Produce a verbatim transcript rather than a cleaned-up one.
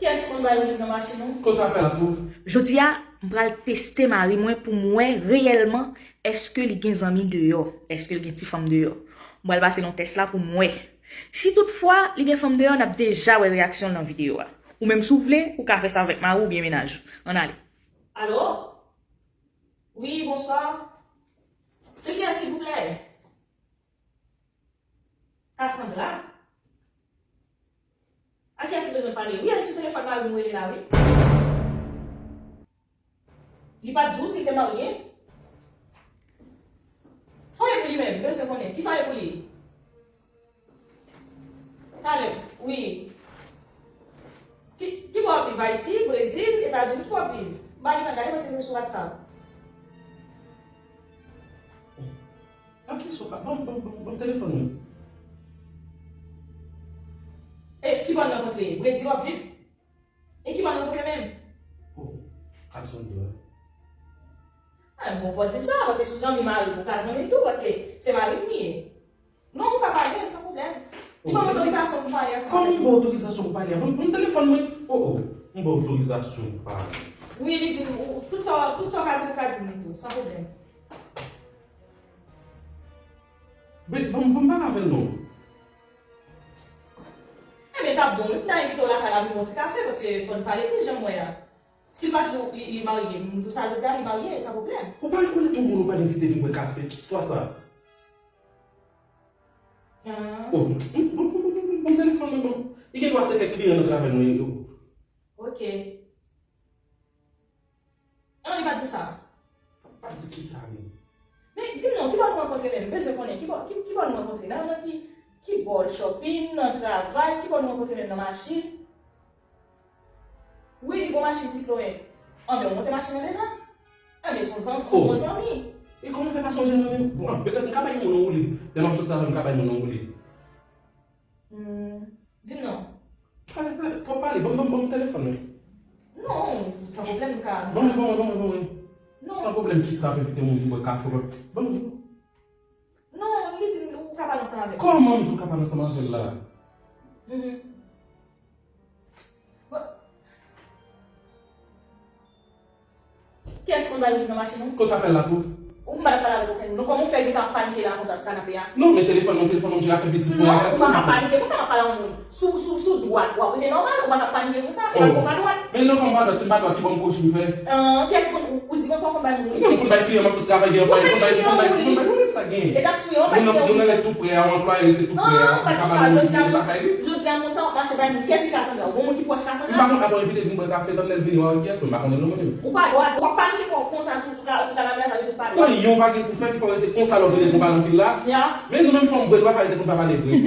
Kiyès konn bay wout nan machin ou? Kot apèl la pou? Jodi a, m pral teste mari mwen pou m wè reyèlman èske li gen zanmi deyò, èske li gen ti fanm deyò. M pral pase nan tès la pou m wè. Si toutfwa li gen fanm deyò, n ap deja wè reyaksyon l nan videyo a. Ou menm si w vle, ou ka fè sa avèk mari w oubyen mennaj ou. Ann ale. Alo? Wi, bonswa. Se kiyès, silvouplè? Cassandra? A kiyès ou bezwen pale? Wi, e sou telefòn mari m ou rele la, wi. Li pa t di w si l te marye? Sa w ye pou li menm? M bezwen konnen. Kisa w ye pou li? Talè, wi. Ki, ki bò w ap viv? Ayiti, Brezil, Etazini, ki bò w ap viv? M pa gen tan gade paske m sou WhatsApp. Ok, so, ban, ban, ban, ban telefòn mwen. E ki bò n rankontre? Brezil w ap viv? E ki bò n rankontre menm? Oh, Cassandra. Ah, bon, fò di m sa, paske si w zanmi mari m, ou ka zanmi m tou, paske se mari m li ye. Non, ou ka pale, san pwoblèm. Li ban m otorizasyon pou pale ansanm avè l. Kòman m ba w otorizasyon pou pale a? Ban m, ban m telefòn mwen. Oh, oh, m ba w otorizasyon pou pale. Wi, li di m, ou, tout sa, tout sa w ka di m, ou ka di m li tou, san pwoblèm. Ban, ban, ban m pale avè l non. Ebyen, t ap bon, wi, m ta envite w lakay la pou yon ti kafe, paske fò n pale plis, jan m wè a. Si l pa di w li, li marye, m di w sa jodi a, li marye, san pwoblèm. Ou pa rekonèt yon moun ou pa t envite vin bwè kafe, ki istwa sa? Ah. Oh, m, m, m, m, m, m telefòn mwen, bon. Li gen dwa se kèk kliyan nan travay mwen yo. Ok. Non, li pa t di w sa. Pa di kisa menm? Men, di m non, ki bò nou rankontre menm? M bezwen konnen, ki bò, ki, ki bò nou rankontre? Nan, nan ki, ki bò? Shopping, nan travay, ki bò nou rankontre menm? Nan machin? Wi, li gon machin Citroën. Anben, ou monte machin nan deja? Anben, se yon zanmi, oh, bon zanmi. E kòman fè pa sonje mwen menm? Bon, petèt m ka bay moun yon woulib. Lè m ap sot travay, m ka bay moun yon woulib. Hmm, di m non. Pale, pale, twò pale, ban m, ban m, ban m telefòn nan. Non, san pwoblèm, m ka. Ban mwen, ban mwen, ban mwen, ban mwen. Non. San pwoblèm, kisa ap envite moun vin bwè kafe, ban mwen. Non, li di m ou ka pale ansanm avè l. Kòman m di w ka pale ansanm avè l la? Mhm. Bon. Kiyès konn bay wout nan machin ou? Kot apèl la tou? Ou m pa t ap pale avèk okenn moun. Non, kòman w fè gentan ap panike la konsa sou kanape a? Non, men telefòn mwen, telefòn mwen, m chita fè biznis mwen avèk ou. Non, ou pa ka panike konsa, m ap pale a yon moun. Sou, sou, sou dwat, w ap rete nòmal, ou pa ka panike konsa, e paske w pa dwat. Men non, kòman m pa dwat, si m pa dwat, ki bò m kouri m fè? Ah, kiyès konn, ou, ou di konsa w konn bay moun woulib? Mwen menm konn bay kliyan, m ap sot travay, gen anplwaye, konn bay, konn bay, konn bay woulib, sa gen. E taksi, w ap bay kliyan woulib? Moun nan rete tou pre a, yon anplwaye rete tou pre a, ou ka ba l woulib lakay li? Jodi a, montan w ap mache bay moun, kiyès ki Cassandra? Ou gen moun ki pwòch Cassandra? M pa konn, apre w envite vin bwè kafe, tann lè l vini, w a wè kiyès, men m pa konnen non mwen menm. Ou pa dwat, w ap panike kon, konsa sou, sou, sou kanapè a, sa vle di w pa dwat. San yon bagay pou fè ki fè w rete konsa lè w vin pou pale anpil la. Ya. Men nou menm fanm vre, nou pa ka rete pou n pa pale vre.